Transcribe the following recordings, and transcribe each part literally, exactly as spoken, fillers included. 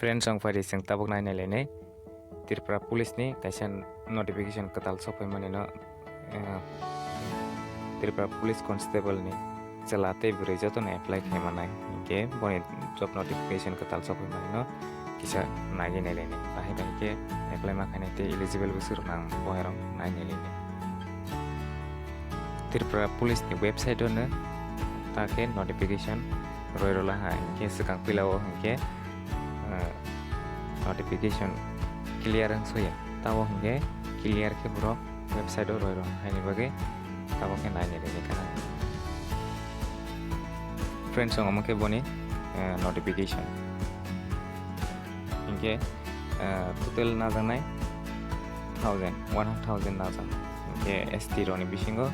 Friends, ang phaidi chwng tabuk nai nai lainai. Tripura Police ni kaisa notification kwtal sok phaimani no, eh, Tripura Police Constable ni chwla tei bwrwi jotono apply khai manai. Hinkhe boni job notification kwtal sok phaimani no kisa nai nai lainai. Bahai bahai khe apply ma khainai tei eligible bwswk rok nang bohairok nai nai lainai. Tripura Police ni website o no ta khe notification roi rwla ha, hinkhe swkang pila o hinkhe, eh, notification clear wng soya. Tamo hinkhe clear khe borok website o roi rw haini bagwi tamo khe nai nai rwgwi kha. Friends, omo khe boni, eh, notification. Hinkhe, eh, total najaknai thousand, one thousand najak. Hinkhe S T rokni bisingo,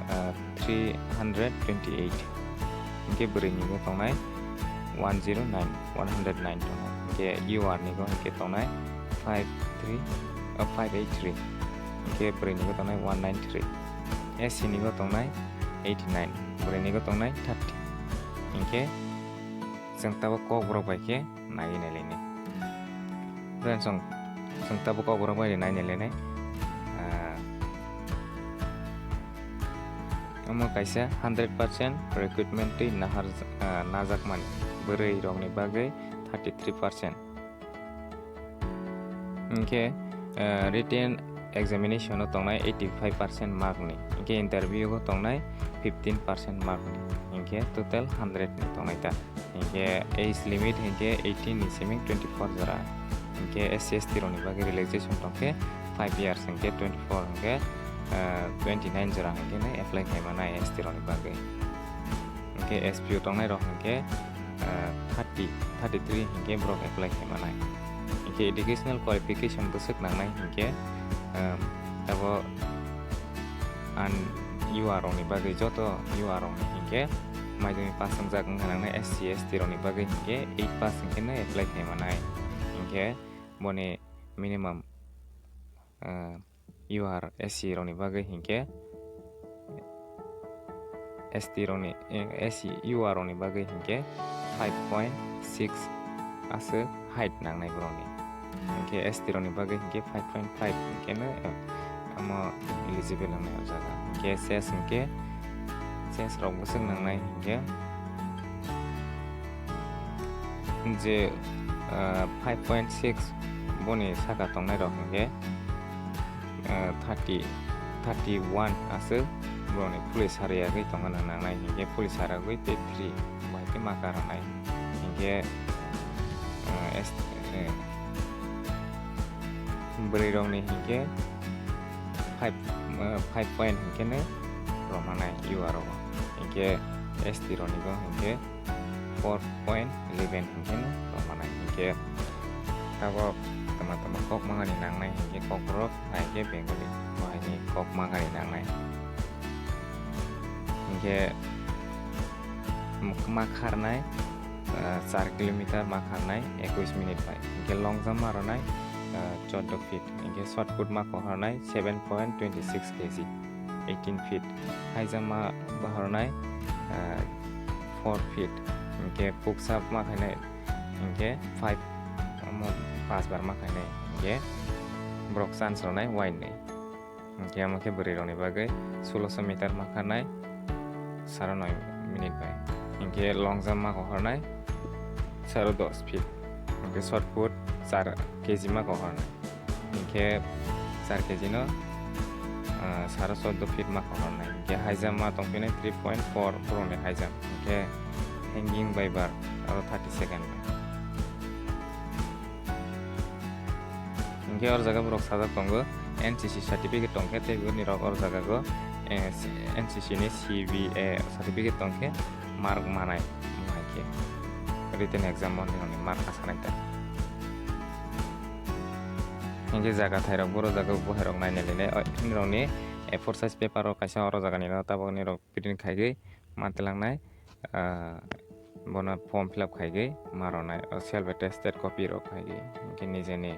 eh, three hundred twenty-eight. Hinkhe bwrwini bo tongnai one zero nine, one hundred nine tongnai. Hinkhe U R ni bo hinkhe tongnai five three, oh, five eight three. Hinkhe bwrwini bo tongnai one nine three. S C ni bo tongnai eighty nine. Bwrwini bo tongnai thirty. Hinkhe chwng tabuk kokborok bai khe nai nai lainai. Friends, chwng, chwng tabuk kokborok bai nai nai lainai. Ah, omo kaisa hundred percent recruitment twi nahar, ah, najakmani bwrwi rokni bagwi thirty three percent. Hinkhe, eh, written examination o tongnai eighty five percent mark ni, hinkhe interview o tongnai fifteen percent mark ni, hinkhe total hundred ni tongnai ta. Hinkhe age limit hinkhe eighteen ni simi twenty four jora, hinkhe S C S T rokni bagwi relaxation tongkhe five years, hinkhe twenty four hinkhe, eh, twenty nine jora hinkhe nai apply khai manai S T rokni bagwi. Hinkhe S P O tongnai rok hinkhe, eh, thirty, thirty three hinkhe borok apply khai manai. Hinkhe educational qualification bwswk nangnai hinkhe, eh, abo an U R rokni bagwi joto U R rokni hinkhe madhyamik pass wngjak wngkha nangnai, S C S T rokni bagwi hinkhe eight pass hinkhe no apply khai manai. Hinkhe boni minimum, eh, U R S C rokni bagwi hinkhe, S T rokni, eh, S C U R rokni bagwi hinkhe five point six aswk height nangnai borokni. Hinkhe S T rokni bagwi hinkhe five point five hinkhe no, eh, omo eligible wngnai o jaga. Hinkhe chest hinkhe, chest rok bwswk nangnai hinkhe je, ah, five point six boni saka tongnai rok hinkhe, ah, thirty, thirty one aswk borokni police sara yagwi tongna nangnai hinkhe police saragwi tei three bai khe ma karanai hinkhe, ah, S-, eh, bwrwi rokni hinkhe five, ah, five point hinkhe no rwmanai U R o hinkhe S T rokni bo hinkhe four point eleven hinkhe no tongmanai. Hinkhe tabok tama tama kok mangani nangnai hinkhe kokborok hai khe Bengali bo haini kok mangani nangnai. Hinkhe ma kharnai, ah, char kilometer ma kharnai ekush minute bai. Hinkhe long jump ma rwnai, ah, choddo feet. Hinkhe shot put ma koharnai seven point twenty six K G, eighteen feet. High jump ma boharnai, ah, four feet. Hinkhe push up ma khainai, hinkhe five, omo pas bar ma khainai. Hinkhe borok chance rwnai wainwi. Hinkhe omo khe bwrwi rokni bagwi sulosho meter ma kharnai saro noi minute bai. Hinkhe long jump ma koharnai saro dos feet. Hinkhe shot put char K G ma koharnai. Hinkhe char K G no, ah, saro choddo feet ma koharnai. Hinkhe high jump ma tongphinai three point four borokni high jump. Hinkhe hanging bai bar aro thirty second bai. Hinkhe oro jaga borok sajak tongo, N C C certificate tongkhe tei bini rok oro jaga go, eh, N C C ni C B A certificate tongkhe mark manai, hai khe written exam o nini mark asanai ta. Hinkhe jaga thairok boro jaga buhairok naina linai, o, nini rokni A four size paper o kaisa oro jaga nino tabok nini rok print khaigwi mantilangnai, ah, bono form fill up khaigwi ma rwnai, o self attested copy rok khaigwi, hinkhe nijeni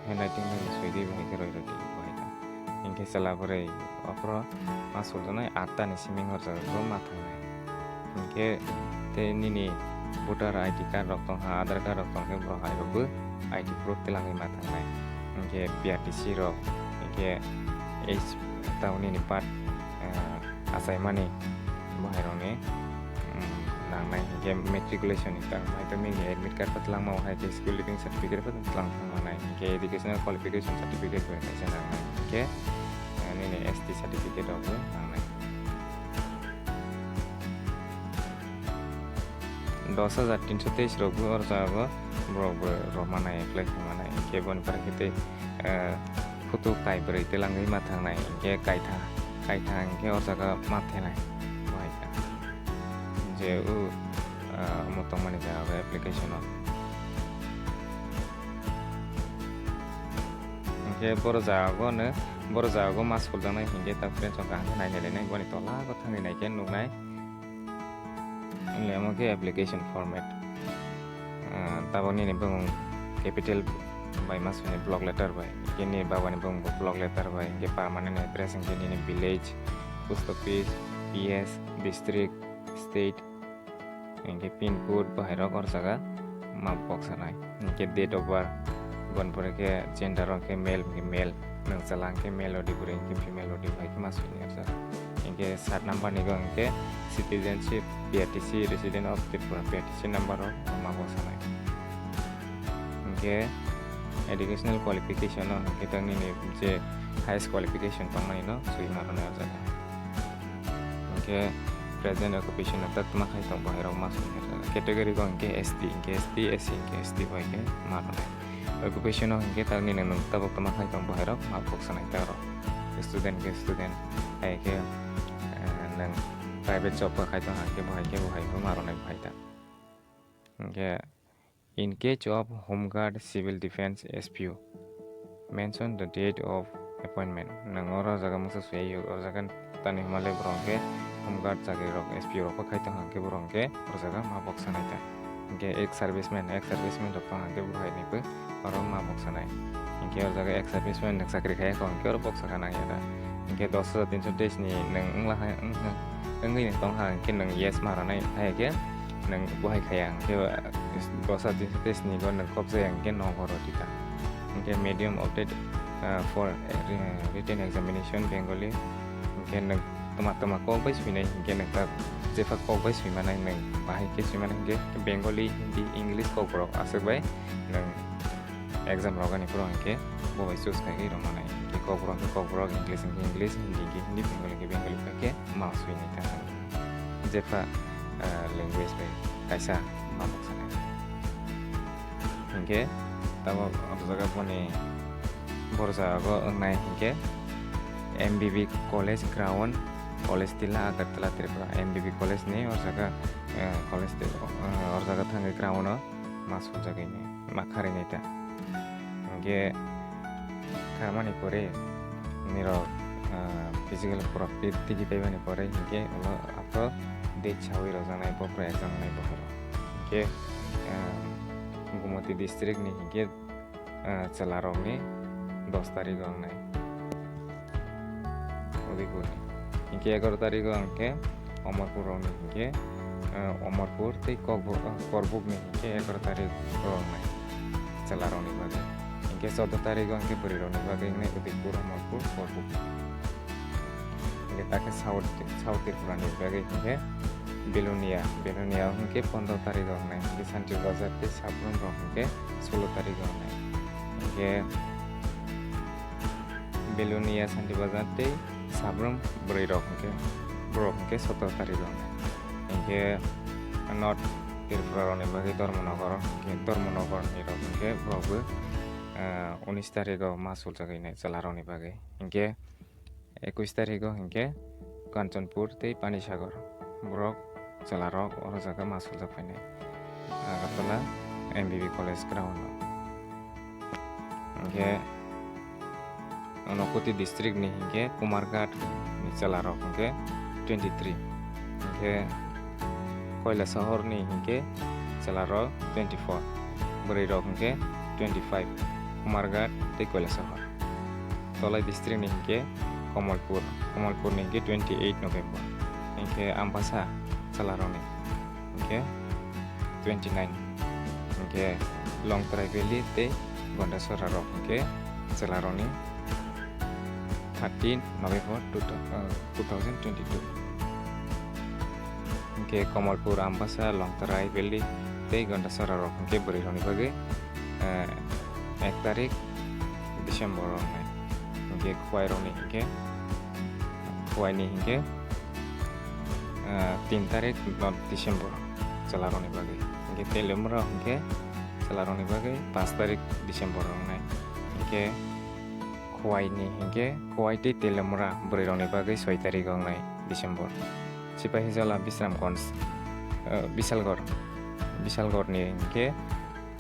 handwriting bai swigwi bo hinkhe roi rodi bo hai kha. Hinkhe chwla bwrwi ophro ma suljaknai atta ni simi hor jaga bo ma thangnai. Hinkhe tei nini voter I D card rok tong kha, Aadhaar card rok tong khe borok hai rok bo I D proof twlangwi ma thangnai. Hinkhe P R T C rok, hinkhe H, tabuk nini part, eh, achaimani bo hai rokni, mm, nangnai. Hinkhe matriculation ni card, hai to nini admit card bo twlangma, hai khe school leaving certificate bo twlang thangma nai. Hinkhe educational qualification certificate bo kaisa nangnai. Hinkhe, eh, nini S T certificate rok bo nangnai. Dos hajar tinso teis rok bo oro jago borok bo rwmanai, apply khaimani. Hinkhe boni pore khe tei, eh, photo kaibrwi twlangwi ma thangnai, hinkhe kaitha, kaitha hinkhe oro jaga ma thenai. Bo hai kha je o, eh, omo tongmani jaga o application o. Hinkhe boro jaga o no, boro jaga o ma suljaknai hinkhe ta friends rok kaham khe nai nai lainai, boni tola o thangwi nai khe nuknai. Wngya omo khe application format. Ah, tabuk nini bumung capital bai ma swnai, block letter bai. Hinkhe nini babani bumung bo block letter bai. Hinkhe permanent address hinkhe nini village, post office, P S, district, state. Hinkhe pin code bo hai rok oro jaga ma boksanai. Hinkhe date of birth, boni pore khe gender rok khe male hinkhe male, nwng chwla hinkhe male odi, bwrwi hinkhe female odi, hai khe ma swi nai oro jaga. Hinkhe sat number ni go hinkhe citizenship, P R T C, resident of Tripura, P R T C number rok ma boksanai. Hinkhe educational qualification no hinkhe tang nini je highest qualification tongmani no swi ma rwnai oro jaga. Hinkhe present occupation no tak tma khai tong bo hai rok ma swi nai oro jaga. Category go hinkhe S T, hinkhe S T, S C, hinkhe S T bai khe ma rwnai. Occupation o hinkhe tang nini nwng tabuk tma khai tong bo hai rok ma boksanai ta oro. Student khe student, hai khe, eh, nwng private job bo khai tong hinkhe bo hai khe bo hai bo ma rwnai bo hai ta. Hinkhe in case of Home Guard, Civil Defence, S P O, mention the date of appointment. Nwng oro jaga mungsa swi oro jaga tani hwnba le borok hinkhe Home Guard chakri rok, S P O rok bo khai tong hinkhe borok hinkhe oro jaga ma boksanai ta. Hinkhe ex serviceman, ex serviceman rok tong hinkhe bo hai ni bo oro ma boksanai. Hinkhe oro jaga ex serviceman nwng chakri khaiya kho hinkhe oro boksa kha nang ya da. Hinkhe dos hajar tinso teis ni nwng wngla hai wng-, wng-, wngwi nwng tong ha hinkhe nwng yes ma rwnai, hai khe nwng bo hai khaiya hinkhe dos hajar tinso teis ni bo nwng kok jaya hinkhe nogo rw di ta. Hinkhe medium opted, ah, for, eh, written examination Bengali. Hinkhe nwng tma tma kok bai swinai hinkhe nwng ta jepha kok bai swimanai nwng bahai khe swimanai hinkhe Bengali, Hindi, English kok borok aswk bai nwng exam rogani borok hinkhe bo bai choose khaigwi rwmanai. Hinkhe kok borok hinkhe kok borok, English hinkhe English, Hindi hinkhe Hindi, Bengali hinkhe Bengali bai khe ma swinai ta. Jepha, ah, language bai kaisa ma boksanai. Hinkhe tamo o jaga boni borok jaga o wngnai hinkhe M B B College Ground, College Tilla, Agartala, Tripura. M B B College ni o jaga, eh, College Tilla, eh, o jaga thangwi ground o ma sujagwi nai, ma kharwi nai ta. Hinkhe kharmani pore nirok, ah, physical pura fit tigi paimani pore hinkhe ulo ato date sawi rwjaknai, bophru exam wngnai bokhorok. Hinkhe, ah, Gumoti district ni hinkhe, ah, chwlarokni dos tarikh o wngnai. Udaipur ni. Hinkhe egaroh tarikh o hinkhe Omorpur rokni hinkhe, eh, Omorpur tei Kokbo-, eh, Korbuk ni hinkhe egaroh tarikh o wngnai chwlarokni bagwi. Hinkhe chordo tarikh o hinkhe bwrwi rokni bagwi wngnai Udaipur, Omorpur, Korbuk. Hinkhe takhe South, South Tripura ni bagwi hinkhe Belonia, Belonia o hinkhe pondro tarikh o wngnai, hinkhe Santir Bazar tei Sabrum rok hinkhe solo tarikh o wngnai. Hinkhe Belonia, Santir Bazar tei Sabrum bwrwi rok hinkhe, borok hinkhe sotoro tarikh o wngnai. Hinkhe North Tripura rokni bagwi Dharmanagar, hinkhe Dharmanagar ni rok hinkhe borok bo, ah, unis tarikh o ma suljagwi nai chwla rokni bagwi. Hinkhe ekush tarikh o hinkhe Kanchanpur tei Panisagar borok chwla rok oro jaga ma suljak phainai. Agartala M B B College ground o. Hinkhe Unakoti district ni hinkhe Kumarghat ni chwla rok hinkhe twenty three. Hinkhe Koilasahar ni hinkhe chwla rok twenty four. Bwrwi rok hinkhe twenty five. Kumarghat tei Koilasahar. Tolai district ni hinkhe Kamalpur, Kamalpur ni hinkhe twenty eight November. Hinkhe Ambasa chwla rok ni hinkhe twenty nine. Hingke Longtrai Valley tei Gondasora rok hingke chwlarokni thirteen November two thou-, uh, two thousand twenty-two. Hingke Kamalpur, Ambasa, Longtrai Valley tei Gondasora rok hingke bwrwi rokni bagwi, uh, ek tarik December rok nai. Hingke Khowai rokni hingke, Khowai ni hingke, ah, tin tarik no December chwlarokni bagwi. Hingke Telemura hingke chwlarokni bagwi paanch tarik December wngnai. Hingke Khowai ni hingke Khowai tei Telemura bwrwi rokni bagwi soi tarik wngnai December. Sipahijola Bisramganj, ah, Bisalgor, Bisalgor ni hingke,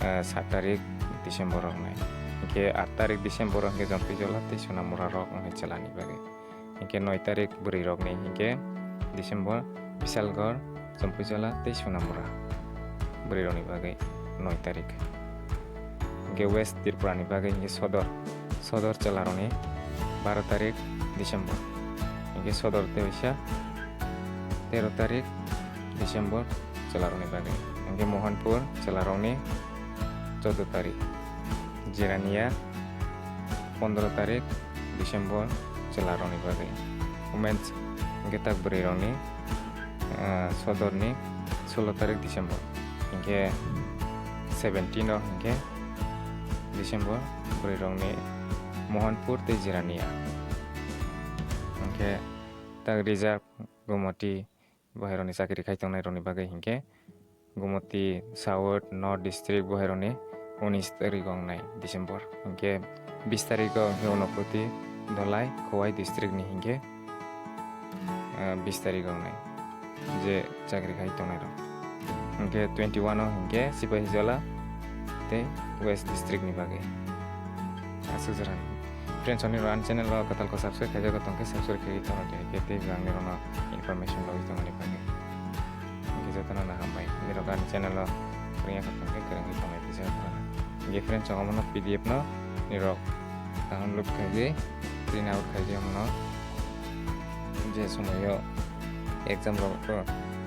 ah, saat tarik December wngnai. Hingke aat tarik December hingke Jampuijola tei Sonamura rok wngnai chwlani bagwi. Hingke noi tarik bwrwi rokni hingke December, Bisalgor, Jampuijola tei Sonamura bwrwi rokni bagwi noi tarik. Hingke West Tripura ni bagwi hingke Sodor, Sodor chwlarokni baro tarik December. Hingke Sodor tei waisa tero tarik December chwlarokni bagwi. Hingke Mohanpur chwlarokni choudo tarik. Jirania pondro tarik December chwlarokni bagwi. Women's hingke tak bwrwi rokni, ah, Sodorni solo tarik December. Hingke seventeen o hingke December bwrwi rokni Mohanpur tei Jirania. Hingke tak reserve Gumoti bohairokni chakri khai tongnai rokni bagwi hingke Gumoti South, North District bohairokni unis tarik wngnai December. Hingke bis tarik o hingke Unakoti, Dholai, Khowai District ni hingke, ah, bis tarik wngnai je chakri khai tongnai rok. Hingke twenty one o hingke Sipahijola tei West District ni bagwi. Aswk jora ni. Friends, ani rok ani channel o kwtal khe subscribe khaijak tong khe subscribe khe tongna di, khe tei ang nirokno information logwi tongmani bagwi. Hingke jotono no hambai. Nirok ani channel o kwrwngya khe tong khe kwrwngwi tongnai tisa jotono. Hingke friends, ang omono P D F no nirok download khaigwi, print out khaigwi omono je somoyo exam rok to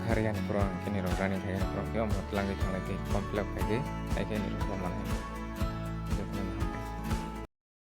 khariyani poro hingke nirok running khaiyani poro hingke omono twlangwi thanglai tei form fill up khaigwi, hai khe nirok bo manai.